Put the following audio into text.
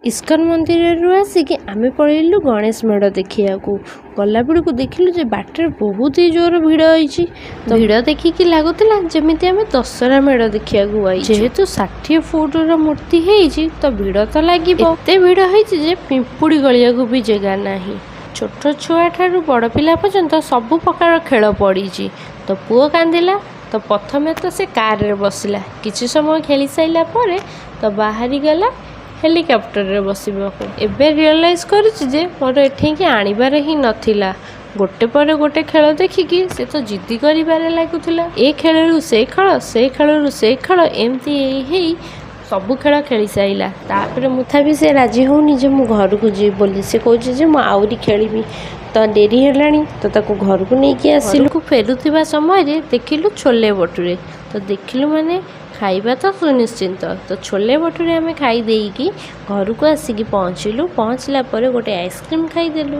ISKCON ମନ୍ଦିରରୁ ଆସିକି ଆମେ ପଳେଇଲୁ ଗଣେଶ ମେଢ଼ ଦେଖିବାକୁ। ଗଲାବେଳକୁ ଦେଖିଲୁ ଯେ ବାଟରେ ବହୁତ ହି ଜୋର ଭିଡ଼ ହେଇଛି। ତ ଭିଡ଼ ଦେଖିକି ଲାଗୁଥିଲା ଯେମିତି ଆମେ ଦଶହରା ମେଢ଼ ଦେଖିବାକୁ ଆଇଛୁ। ଯେହେତୁ 60 ଫୁଟର ମୂର୍ତ୍ତି ହେଇଛି, ତ ଭିଡ଼ ତ ଲାଗିବ। ଏତେ ଭିଡ଼ ହେଇଛି ଯେ ପିମ୍ପୁଡ଼ି ଗଳିବାକୁ ବି ଜାଗା ନାହିଁ। ଛୋଟ ଛୁଆ ଠାରୁ ବଡ଼ ପିଲା ପର୍ଯ୍ୟନ୍ତ ସବୁ ପ୍ରକାର ଖେଳ ପଡ଼ିଛି। ତ ପୁଅ କାନ୍ଦିଲା, ତ ପ୍ରଥମେ ତ ସେ କାରରେ ବସିଲା। କିଛି ସମୟ ଖେଳି ସାରିଲା ପରେ ତ ବାହାରିଗଲା ହେଲିକପ୍ଟରରେ ବସିବାକୁ। ଏବେ ରିଅଲାଇଜ୍ କରୁଛି ଯେ ମୋର ଏଠିକି ଆଣିବାର ହିଁ ନଥିଲା। ଗୋଟେ ପରେ ଗୋଟେ ଖେଳ ଦେଖିକି ସେ ତ ଜିଦ୍ଦି କରିବାରେ ଲାଗୁଥିଲା। ଏ ଖେଳରୁ ସେ ଖେଳ, ସେ ଖେଳରୁ ସେ ଖେଳ, ଏମିତି ହେଇ ହେଇ ସବୁ ଖେଳ ଖେଳି ସାରିଲା। ତାପରେ ମୁଁ ତଥାପି ସେ ରାଜି ହେଉନି ଯେ ମୁଁ ଘରକୁ ଯିବି ବୋଲି। ସେ କହୁଛି ଯେ ମୁଁ ଆହୁରି ଖେଳିବି। ତ ଡେରି ହେଲାଣି, ତ ତାକୁ ଘରକୁ ନେଇକି ଆସିଲୁ। ଫେରୁଥିବା ସମୟରେ ଦେଖିଲୁ ଛୋଲେ ଭଟୁରେ। ତ ଦେଖିଲୁ ମାନେ ଖାଇବା ତ ସୁନିଶ୍ଚିତ। ତ ଛୋଲେ ଭଟୁରେ ଆମେ ଖାଇ ଦେଇକି ଘରକୁ ଆସିକି ପହଞ୍ଚିଲୁ। ପହଞ୍ଚିଲା ପରେ ଗୋଟେ ଆଇସ୍କ୍ରିମ୍ ଖାଇଦେଲୁ।